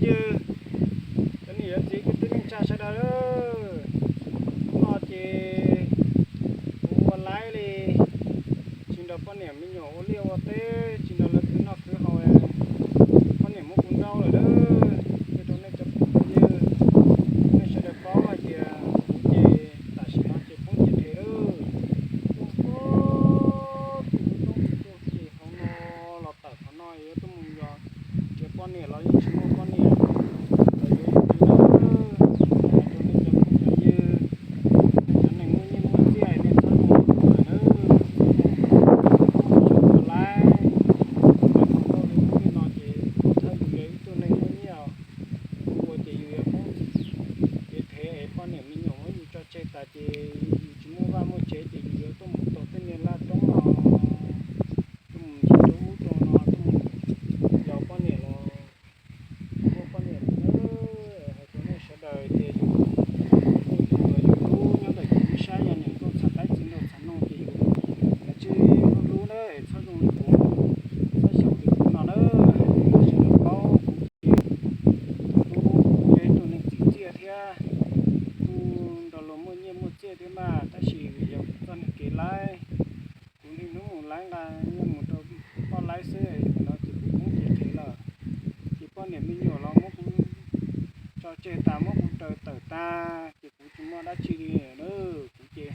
Ywg, cov niam cov txiv kwv tij neej tsa sawv daws, hnub no ces kuv ua laib li, tsis nrog poj niam me nyuam ua liaj ua teb, tsis nrog lawv khwv noj khwv haus, poj niam muab kuv nrauj lawm lauj. Qhia rau nej cov phooj cov ywg, nej sawv daws paub hais tias kuv ces tam sim no ces poob cev rhe lawm. Tuaj tuaj tuaj ces hauv no los tawm qhov no yuav tuaj mus yos, yog poj niam los yeej tsis muaj poj niam los yuav ib tug na. Hais rau nej cov phooj cov ywg, nej cov neeg muaj nyiaj muaj txiaj nej txhob zoo li kuv lawm na. Ua laib, ua nkauj li hnub no ces thawj yus yog ib tug neeg muaj nyiaj, ua ces yus yuav poob cev rhe es poj niam me nyuam muab yus tso tseg tas ces yus tsis muaj vaj muaj tsev ces yus yuav tuaj mus tau tej niag laj roob no, tuaj mus nrhiav rau ub rau no, tuaj mus yos poj niam los muaj poj niam li na. Hais rau nej sawv daws tias yus, yus hlub nyob ntawm yus ib sab yog niam nkauj txhais qaib txiv nraug txhais noog ces yus kav tsij hlub hlub na, txhob zoo li kuv, txhob xyaum li kuv no na. Hais rau nej sawv daws paub kuv ces hlub, yog ib tug neeg txim txiaj thiab kuj nrog luag muaj nyiaj muaj txiaj thiab mas, tab sis vim yog kuv txoj niag kev laib, kuv niaj hnub mus laib nqa nyiaj mus rau poj laib xwb, no ces kuv poob cev rhe lawm. Ces poj niam me nyuam los muab kuv tso tseg tas, muab kuv raws tawm tag ces kuv tsis muaj dab tsi li na. Kuv ces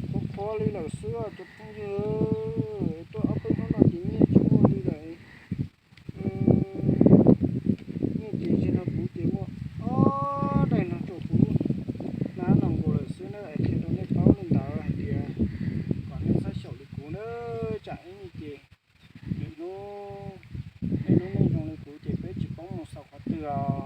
qhuav qhuav li lawm xwb tus phooj ywg, tuaj ob peb hnub no ces nyiaj tsis muaj li lawm. Nyiaj ces tsis nrog kuv ces muaj ob daim no rau kuv hnab no nkaus lawm xwb na. Es qhia rau nej paub li ntawd hais tias kom nej txhob xyaum li kuv na. Tsam ib nyiaj ces niaj hnub, niaj hnub nej zoo li kuv ces peb tsis paub mus xaus qhov twg os.